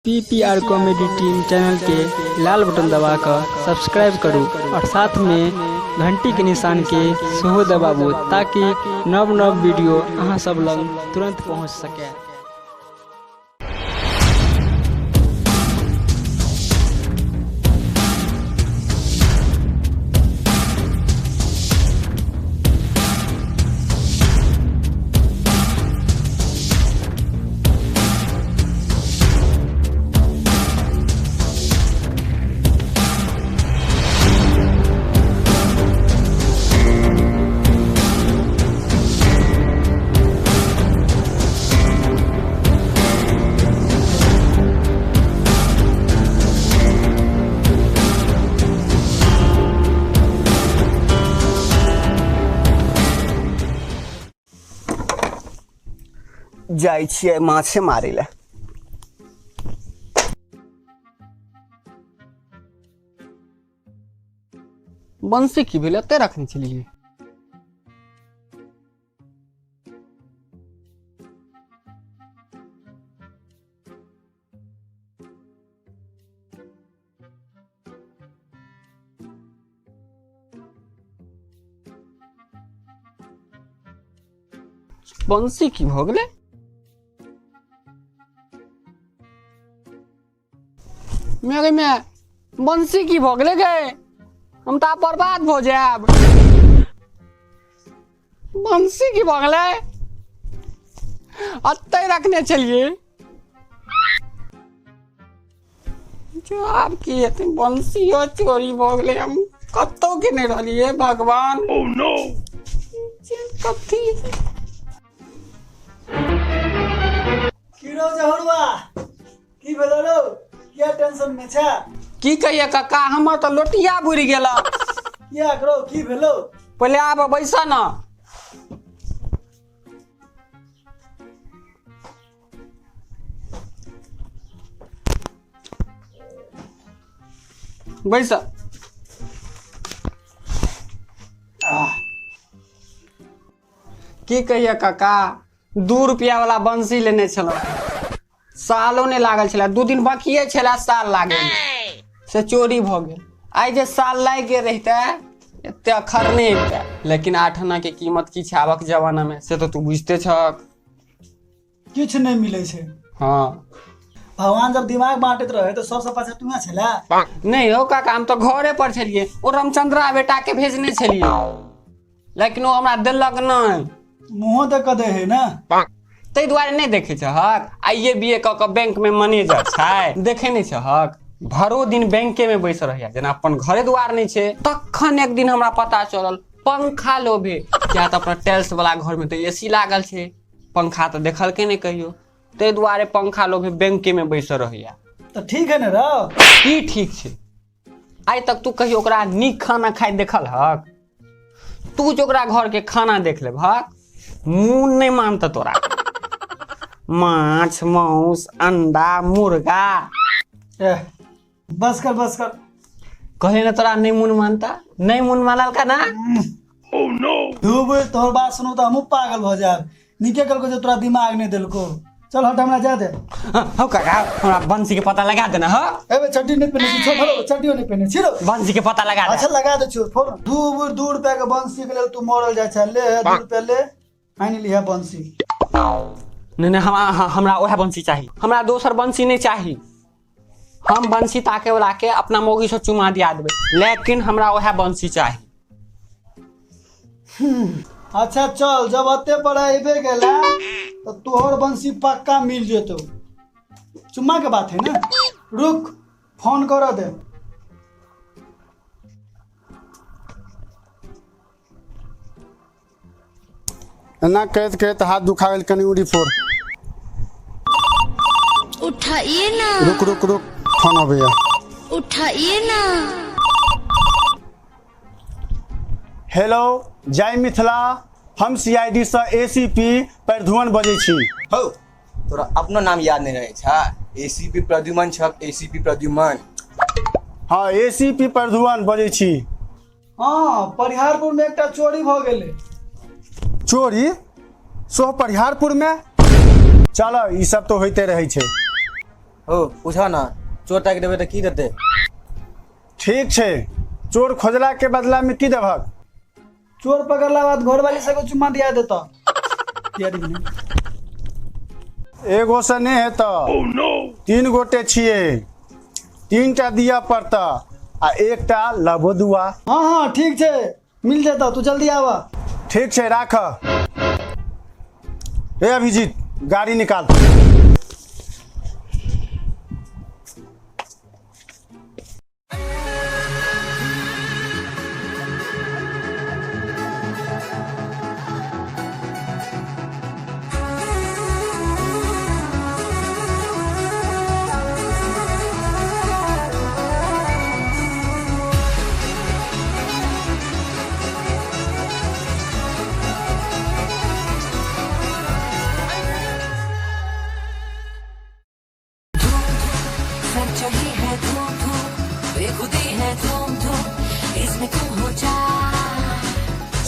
PPR comedy team channel के लाल button दबाकर subscribe करू और साथ में घंटी के निशान के सेहो दबाबू ताकि नव नव वीडियो अहाँ सब लग तुरंत पहुंच सके। जाइ छियै माछे मारै लए। बंसी की भेल एते रखने छलियै? बंसी की भऽ गेलै? मेरे में बंसी की भऽ गेलै गे, हम तऽ आब बर्बाद भऽ जायब। बंसी की भऽ गेलै? एतै रखने छलियै। आब की हेतै? बंसियो चोरी भऽ गेलै, हम कतौ के नहि रहलियै। भगवान, कथी की रौ जहुरवा, की भेलो रौ? किया टेंशन में छै? की कहिए काका, हमर तऽ लोटिया बुड़ि गेल। किया रौ, की भेलो? पहिले आब बैस न। बैस। की कहिए काका, 2 रुपया वाला बंसी लेने छलहुँ, सालो नहि लागल छलै, 2 दिन बाकिए छलै साल लागे, से चोरी भऽ गेल। आइ जे साल लागि गेल रहितै एते अखर नहि अबितै। लेकिन 8 आना के कीमत की छै आबक जमाना में, से तऽ तू बुझिते छक। किछु नहि मिलै छै। हाँ। भगवान जब दिमाग बांटैत रहे तो सबसे पाछा तू छला। नहीं हो काका, हम तो घरे पर छलिए, ओ रामचंद्रा बेटा के भेजने छलिए, लेकिन ओ हमरा देलक नहीं। मुँहो देख कऽ दे है ना। ताहि दुआरे नहि देखै छहक, आइए बी ए कऽ कऽ बैंक में मैनेजर छै, देखै नहि छहक? भरो दिन बैंके में बैस रहैया जेना अपन घरे दुआर नहि छै। तखन एक दिन हमरा पता चलल पंखा लोभे, किया तऽ अपना टाइल्स वाला घर में तऽ ए सी लागल छै, पंखा तऽ देखलकै नहि कहियो, ताहि दुआरे पंखा लोभे बैंके में बैस रहैया। तऽ ठीक है ने रौ? की ठीक छै? आइ तक तू कहियो ओकरा नीक खाना खाइ देखल हक? तू जे ओकरा घर के खाना देख लेबहक, मुँह नहि मानत तोरा। माछ मांस अंडा मुर्गा। एह, बस कर बस कर। कहले ना तोरा नहीं मुन मानता, नहीं मुन मानल का ना। धूप तोहर बात सुनू तऽ हमहूँ पागल भऽ जायब। नीके कलको जे तोरा दिमाग नहि देलको। चल हट, हमरा जा दे। हौ काका, हमरा बंसी के पता लगा देना। हो एबे चड्डी नहि पहिने छी, छोड़, हलो, चड्डियो नहि पहिने छी रौ। बंसी के पता लगा दे। अच्छा लगा दे छियौ, छोड़। 2 रुपया के बंसी के लेल तू मरल जाइ छै। ले 2 रुपया ले, आनि लिहे बंसी। नहीं नहीं, हमरा वएह बंसी चाही, हमरा दोसर बंसी नहीं चाही। हम बंसी ताके वाला के अपना मौगी से चुमा दिया देबै, लेकिन हमरा वएह बंसी चाही। अच्छा चल, जब अते पर अबे गेला तो तोहर बंसी पक्का मिल जेतो। चुम्मा के बात है ना, रुक फोन कर दे। एना करैत करैत हाथ दुखा गेल, कनि उड़ी फोड़। उठाइए ना। रुक रुक रुक, फोन अबैया। उठाइए ना। हेलो, जय मिथिला, हम सीआईडी सँ एसीपी प्रधुमन बजै छी। हौ, तोरा अपनो नाम याद नहीं रहे छा? एसीपी प्रद्युमन छक, एसीपी प्रद्युमन। हाँ, एसीपी प्रधुमन बजै छी। हाँ, परिहारपुर में एकटा चोरी भऽ गेलै। चोरी सोह परिहारपुर में? चल, ई सब तो होइते रहै छै। हो पूछऽ ना, चोर ताकि देबै तऽ की देतै? ठीक छै, चोर खोजला के बदला में की देबहक? चोर पकड़ला बाद घरवाली सबके चुम्मा दिया देता। दिया देबी ने? एगो से नहि हेतऽ, 3 गोटे छियै, 3टा दिया पड़तऽ आ 1टा लबो दुआ। हाँ हाँ ठीक छै, मिल जेतऽ, तू जल्दी आबऽ। ठीक छै, राख। हे अभिजीत, गाड़ी निकाल। चढ़ी है धूम धूम, बेखुदी है धूम धूम, इसमें तुम हो जा।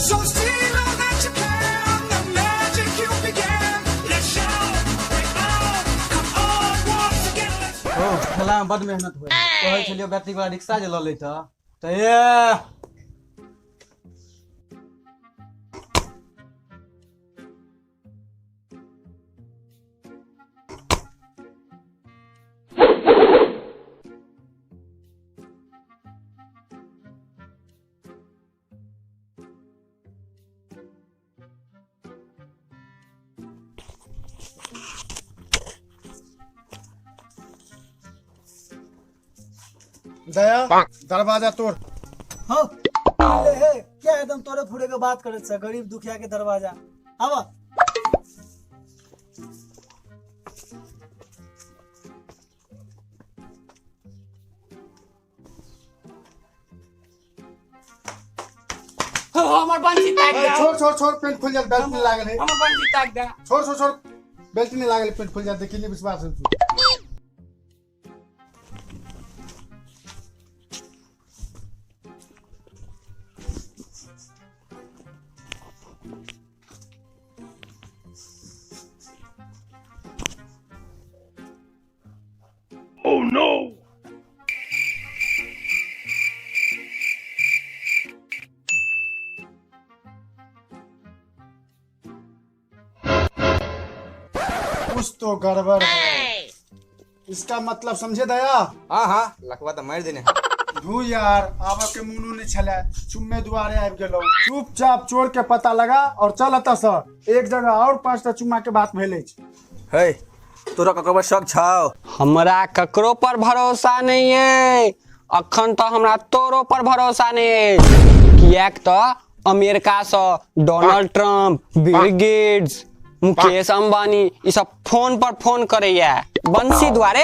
So steal all that you can, the magic you began. Let's shout, break out, come on once again. Let's हो, ठेला में बड मेहनत होइ। कहै छलियै बैटरी वाला रिक्शा जे लऽ लैतऽ तऽ ए दया, दरवाजा तोड़। हाँ, ले हे, क्या एकदम तोड़े फूड़े के बात करे छे, गरीब दुखिया के दरवाजा। आवा। हो, हमर बंसी ताक दे। छोड़ छोड़ छोड़, पेंट खुल जात, बेल्ट नहीं लागल है। हमर बंसी ताक दे। छोड़ छोड़ छोड़, बेल्ट नहीं लागल, पेंट खुल जात, देखी नहीं विश्वास है। कुछ तो गड़बड़ है, इसका मतलब समझे दया? हाँ हाँ, लखवा तो मार देने। धू यार, आवा के मुनु नहीं छले, चुम्मे दुआरे आबि गेलौ। चुपचाप चोर के पता लगा और चल एतऽ से, एक जगह और 5टा चुम्मा के बात भेल अछि। हे, तोरा ककरो पर शक छौ? हमरा ककरो पर भरोसा नहीं है, अखन तो हमरा तोरो पर भरोसा नहीं है, किएक तो अमेरिका से Donald Trump, Bill Gates, Mukesh Ambani ई सब फोन पर फोन करैया। बंसी द्वारे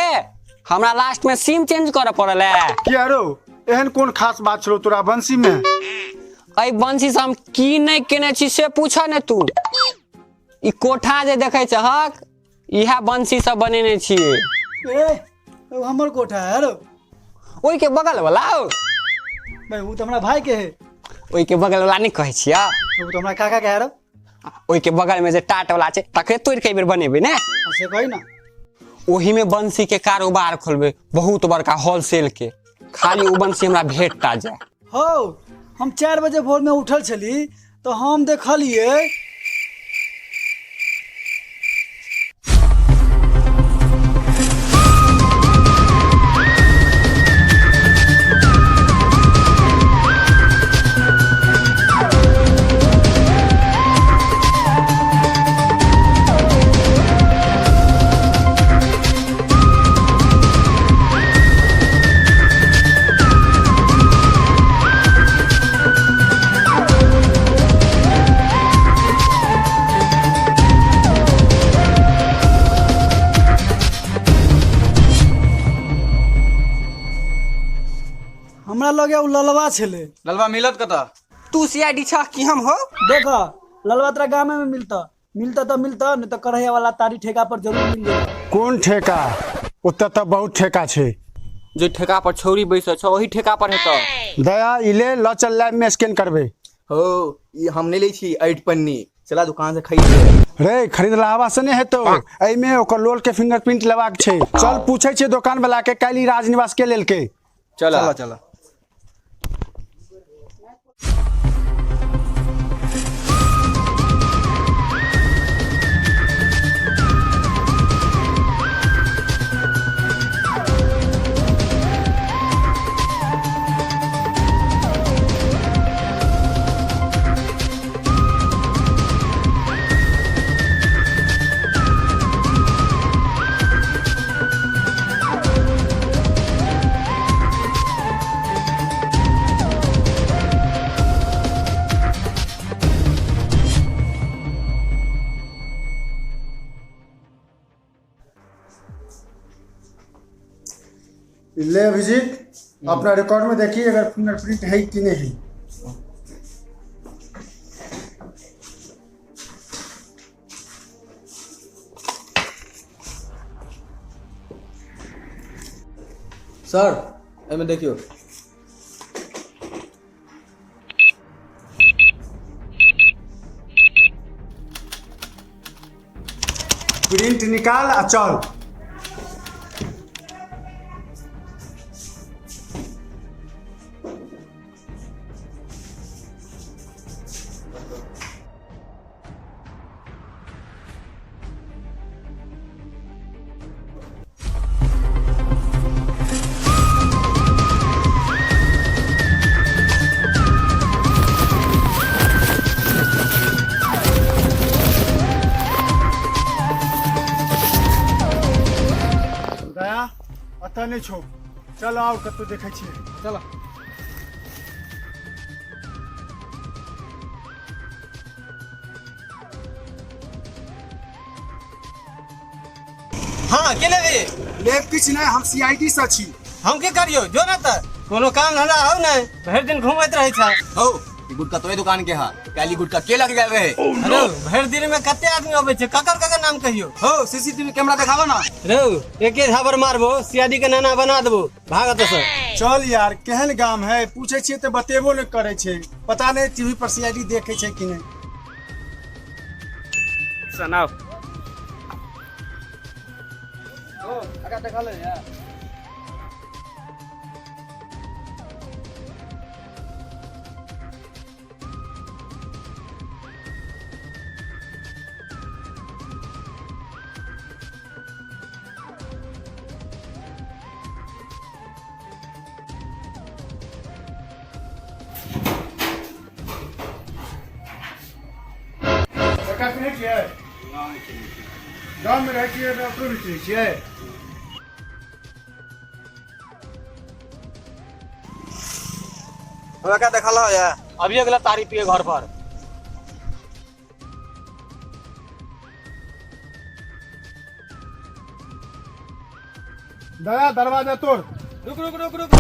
हमरा लास्ट में सिम चेंज करऽ पड़ल है। किया रो, एहन कोन खास बात छलो तोरा बंसी में? एहि बंसी से हम की नहीं केने छी से पूछऽ ने तू। ई कोठा जे देखै छहक, इएह बंसी से बनेने छियै। ए, ओ हमर कोठा है रो। ओहि के बगल वाला ओ। भाई, उ तऽ हमरा भाई के है। ओहि के बगल वाला नहीं कहै छियै? उ तऽ हमरा काका के है रो। ओहि के बगल में जे टाट वाला छै, तकरे तोड़ि के एहि बेर बनेबै ने। हाँ, से कही ना। ओही में बंसी के कारोबार खोलबै, बहुत बड़का होलसेल के। खाली ओ बंसी हमरा भेटता जाय। हो, हम 4 बजे भोर में उठल छली तो हम देखलिए हमरा लगे उ ललवा छले। ललवा मिलत कतऽ? तू सीआईडी छह कि हम हो? देख, ललवा तोरा गामे में मिलता, मिलता तो मिलता, नहीं तो करैया वाला तारी ठेका पर जरूर मिल जेतौ। कोन ठेका? ओतऽ तऽ बहुत ठेका छै। जे ठेका पर छौरी बैसल छौ ओही ठेका पर हेतौ। दया, ई ले, लऽ चल लैब में स्कैन करबै। हो, ई हम नहि लै छी ऐठ पन्नी, चला दुकान से खरीद ले। रे खरीदलावा से नहि हेतौ, एहिमे ओकर लोल के फिंगरप्रिंट लेबाक छै। चल पूछै छियै दोकान वाला के काल्हि राजनिवास के लेलकै। चल चल चल। ले अभिजीत, अपना रिकॉर्ड में देखिए अगर फिंगरप्रिंट है कि नहीं। सर एहिमे देखियौ। प्रिंट निकाल आ चल। दया अतः नहीं छो, चल आओ कतौ देखै छियै। चल। हाँ के लेबे? लेब किछु नहि, हम सीआईडी से छी। हम के करियो जो ना त कोनो काम धंधा हौ नै, भरि दिन घुमैत रहै छ। हौ ई गुटका तोरे दुकान के हा, काली गुटका के लग गेल रहे? अरे भरि दिन में कते आदमी अबै छै, ककर ककर नाम कहियो? हौ सीसीटीवी कैमरा देखाबो ना। रौ एके झाबर मारबो सीआईडी के नाना बना देबो, भागत से। चल यार केहन गाम है, पूछे छियै तऽ बतेबो नहि करै छै, पता नहि टीवी पर सीआईडी देखै छै कि नहि। सुनाओ। सरकार चिन्है छियै? गाँव में रहै छियै तऽ ओकरो नहि चिन्है छियै? हमरा देखल है अभी अगला तारी पिए घर पर। दया दरवाजा तोड़। रुक रुक रुक रुक।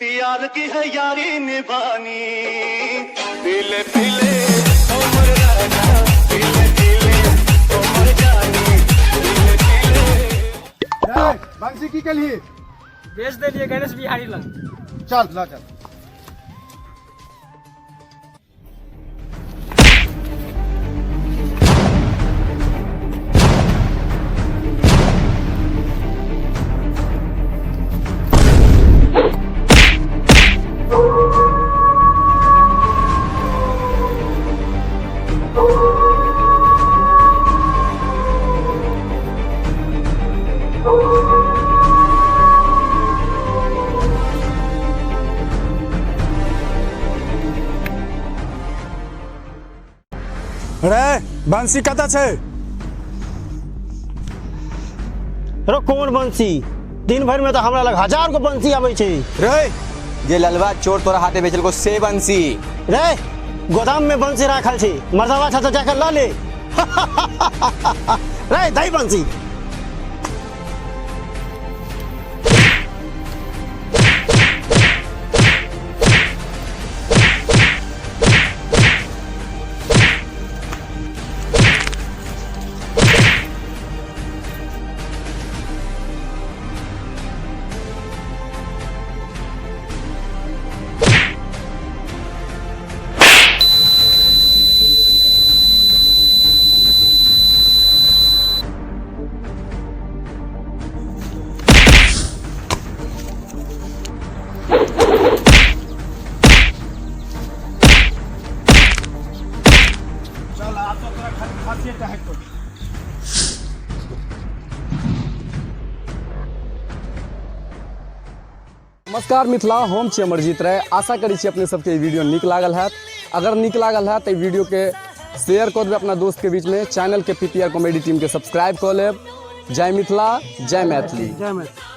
यार की है यारी निभानी, पीले पीले उमर राजा, पीले पीले उमर जानी, पीले पीले। रे बंसी की केलही? बेच देलिए गणेश बिहारी लग। चल ल चल। रे बंसी कतऽ छै? रो कोन बंसी? दिन भरि में तऽ हमरा लग 1000 गो बंसी आबै छै। रे जे ललवा चोर तोरा हाथे बेचलको से बंसी। रे गोदाम में बंसी राखल छै, मर्दावा छ तऽ जाकर लऽ ले। रे दही बंसी। खाली खांसिए टा हेतौ। नमस्कार मिथिला, हम छी अमरजीत राय। आशा करै छी अपने सबके ई वीडियो नीक लागल हैत। अगर नीक लागल हैत तऽ ई वीडियोके शेयर कऽ देबै अपना दोस्तके बीचमे, चैनलके पीपीआर कॉमेडी टीमके सब्सक्राइब कऽ लेब। जय मिथिला, जय मैथिली। जय मैथिली।